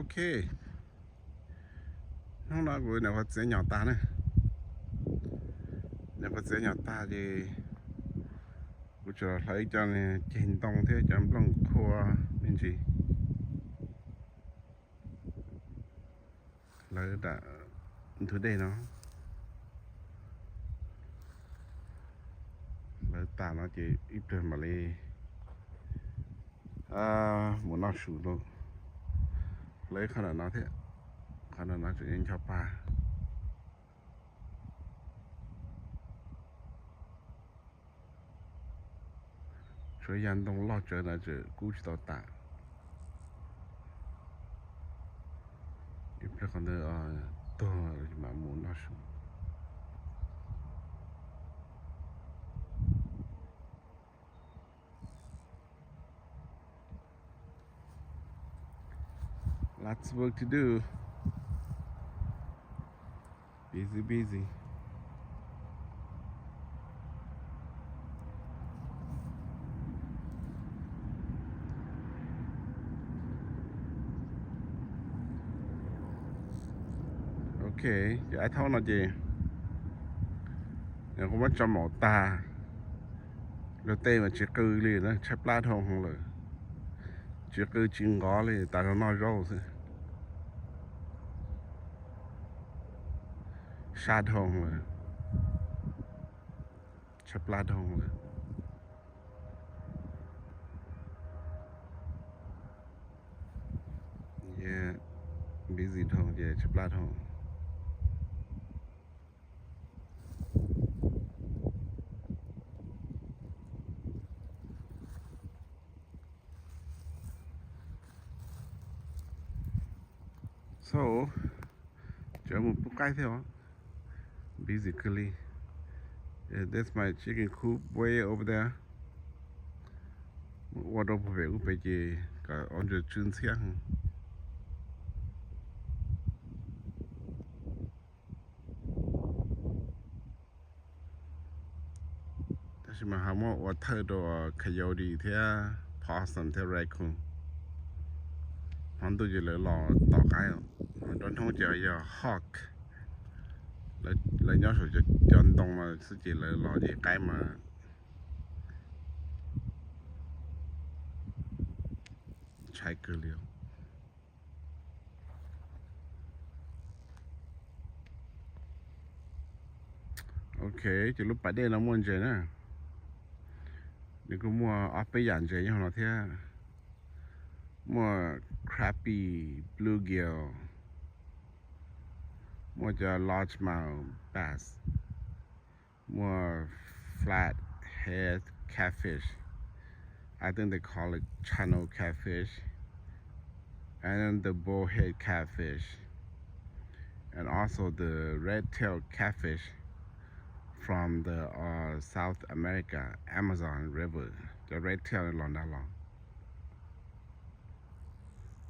Ok, hnub no kuv niam qhuav txiav nyom tag na. Niam qhuav txiav nyom tag ces kuv tsuas hlawv cov ceg ntoo thiab cov nplooj qhua me ntsis. Lawv nram ntug dej no, lawv tas no ces ib pliag mam li mus noj su. Lawv ib qho ntawm no thiab, qhov ntawm no tseem ncho pa. Tshuav yam ntoo loj tsawv na, tseem kub tsis tau tas. Ib pliag qhov ntawd tuag mam mus noj su. Lots of work to do. Busy, busy. Ok, ces ab thaub no ces kuv muab tso maum tag, luag tej mas tsis qw li na, tshaib plab dhau lawm. Tsis qw tsis nqov li, tas zog noj zaub xwb. Sab dhau lawm, tshaib plab dhau lawm. Busy dhau ces tshaib plab dhau. So, tseem mus pub qaib thiab os. Busy kawg li. That's my chicken coop way over there. Ua rau puag pem ub pem ces kom ua ntsws tsw ntxhiab. Tab sis mas ho muab ua thawj rau coyote thiab possum thiab raccoon. Hmo ntuj ces lawv los tom qaib. Nruab hnub ces yog hawk. Lawv nyob saum cov ntoo mas xwb ces lawv los ces qaib mas ntshai kawg li. Ok, ces lub pas dej no muaj ntses na. Nws kuj muaj ob peb yam ntses nyob no thiab. Muaj crappie, bluegill, muaj cov largemouth bass, muaj flathead catfish. I think they call it channel catfish, and the bullhead catfish, and also the red-tailed catfish from the uh, South America Amazon River. Cov red tail los nag los.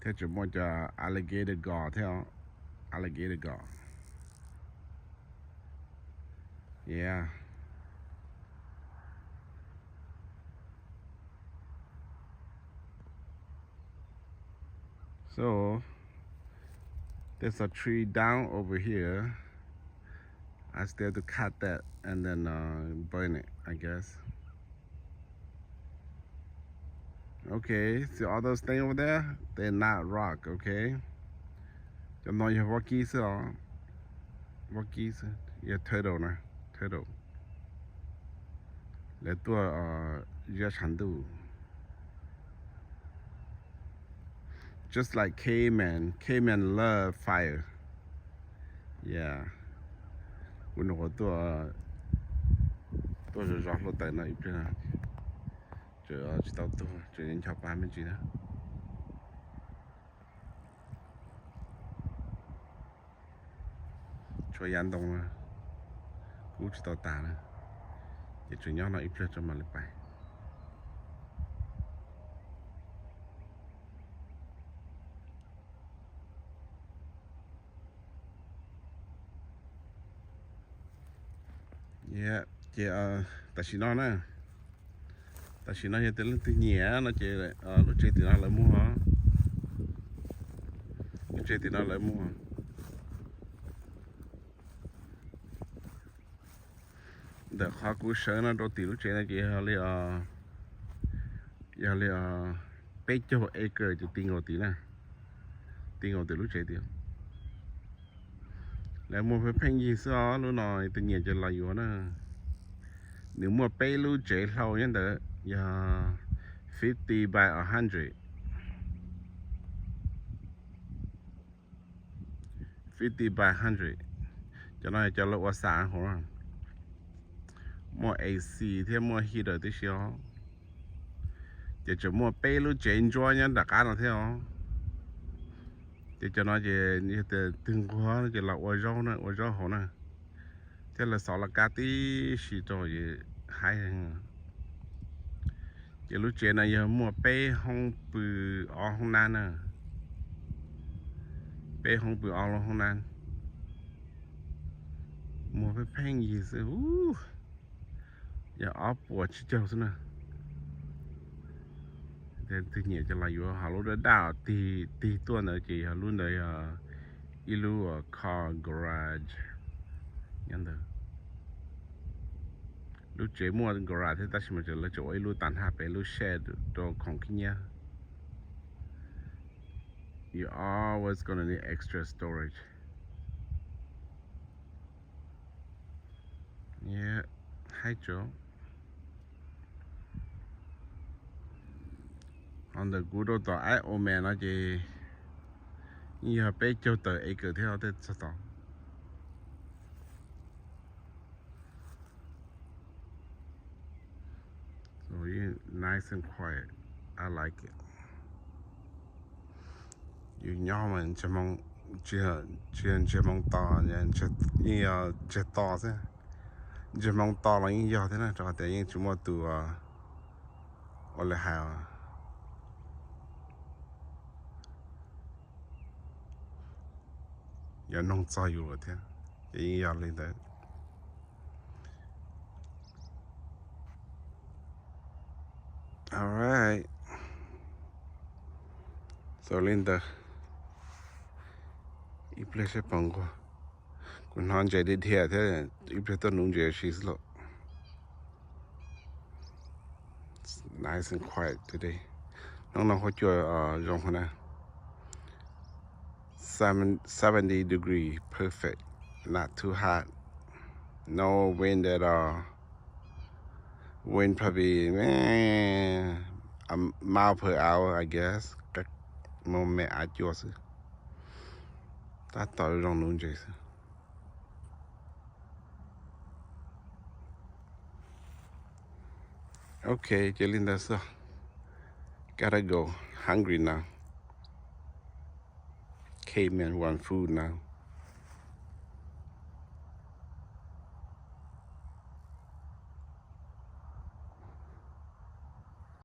Thiab tseem muaj cov alligator gall thiab, alligator gall. Yeah. So there's a tree down over here. I still have to cut that and then uh, burn it, I guess. Okay, see all those things over there? They're not rock, okay? Cov no yog vaub kib xwb os. Vaub kib xwb, yog turtle na, turtle. Lawv tuaj ziab tshav ntuj. Just like caveman, caveman love fire. Yeah. Kuv nyuam qhuav tuaj, tuaj zov zov hluav taws no ib pliag, tseem tsis tau tuag, tseem ncho pa me ntsis na. Tshuav yav ntoo kub tsis tau tas na, ces tseem nyob no ib pliag tso mam li pais. Ces tam sim no na, tam sim no yog tias leej twg nyiam no ces lub tsev tim no lawv muag. Lub tsev tim no lawv muaj. Ntawm qhov kuv sawv no rau tim lub tsev no ces yog li, yog li peb caug acre ces ti nkaus tim na, ti nkaus tim lub tsev tim. Lawv muaj pheej pheej yig xwb os, lub no tus nyiam cov los yuav na. Nws muaj peb lub tsev hlau nyob ntawd, yog fifty by a hundred. Fifty by hundred. Cov no yog cov lawv ua xav hauv, muaj A C thiab muaj heater tib si os. Ces tseem muaj peb lub tsev ntsuab nyob nram qab no thiab os. Ces cov no ces yog tias twg nquag ces los ua zaub na, ua zaub hauv na. Thiab lawv xov los kab tib si rau haib. Ces lub tsev no yog muaj peb hoob pw ob hoob nab na. Peb hoob pw ob lub hoob nab. Muaj pheej pheej yig xwb, yog ob puas tsib caug xwb na. Twg nyiam cov los yuav, ho lub daj daj tig tig tuaj ntawd ces yog lub ntawd yog ib lub car garage nyob ntawd. Lub tsev muaj garage thiab tab sis mas lawv tseem ua ib lub tag nrho pem lub shed rau khoom khib nyiab. You always gonna need extra storage. Haib tso. Ho ntawm kuv rau tom Aib Ome no ces yeej yog peb caug tawm acre thiab tej txog tod. Nice and quiet. I like it. Yus nyob mas tsis yog ntsiag hmoo to, yeej yog ntsiag to xwb. Ntsiag hmoo to los yeej yog thiab na, rau qhov tias yeej tsis muaj tus ua li hais yuav noog txog yus lawm thiab, ces yeej yog li ntawd. Alright, xaus li ntawd, ib pliag seb puas nquag. Kuv hnov ntses dhia dhia thiab, ib pliag tuaj nuv ntses ua si xwb lauj. Nice and quiet today. Hnub no huab cua zoo na. Seven, seventy degree, perfect. Not too hot. No wind at all. Wind probably, man, a mile per hour, I guess. Mus me av cua xwb. Tab tom zoo nuv ntses xwb. Ok, ces li ntawd xwb. Gotta go. Hungry now. Caveman want food now.